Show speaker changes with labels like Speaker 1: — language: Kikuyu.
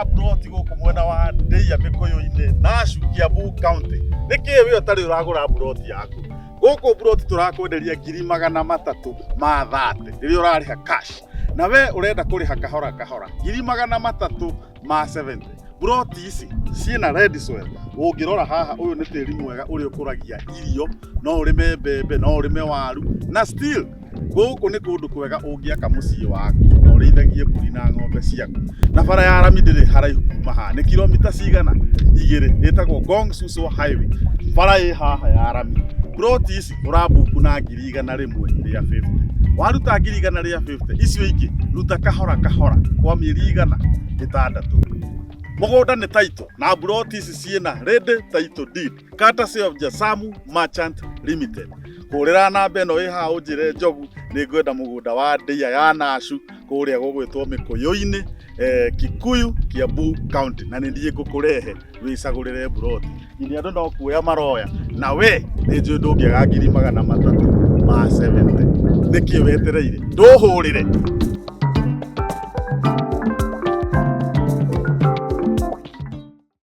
Speaker 1: Ũragũra mburoti gũkũ mwena wa Ndeiya Mĩkũyũ-inĩ, Nashu, Kiambu County. Nĩkĩĩ we ũtarĩ ũragũra mburoti yaku? Gũkũ mburoti tũrakwenderia 330,000 rĩrĩa ũrarĩha cash. Na we ũrenda kũrĩha kahora kahora 370,000. Mburoti ici ciĩna red soil. Ũngĩrora haha ũyũ nĩ tĩri mwega ũrĩa ũkũragia irio, no ũrĩme mbembe, no ũrĩme waru na still gũkũ nĩ kũndũ kwega ũngĩaka mũciĩ waku na ũrĩithagie mbũri na ng'ombe ciaku. Na bara ya rami ndĩrĩ haraihu kuma haha, nĩ kilomita cigana? 2, ĩtagwo Ngong Suswa Highway. Bara ĩ haha ya rami. Ploti ici ũrambuku na 150,000. Waruta 150,000, icio ingĩ ruta kahora kahora kwa mĩeri 600. Mũgũnda nĩ title na mburoti ici ciĩna ready title deed courtesy of Jasamu Merchant Limited. Hũrĩra namba ĩno ĩ haha ũnjĩre Njogu nĩ ngwenda mũgũnda wa Ndeiya ya Nashu kũrĩa gũgwĩtwo Mĩkũyũ-inĩ, Kikuyu, Kiambu County, na nĩ niĩ ngũkũrehe wĩcagũrĩre mburoti. Nginya andũ no kuoya maroya, na we nĩ njũĩ ndũngĩaga 370,000. Nĩkĩ wetereire? Ndũhũrĩre.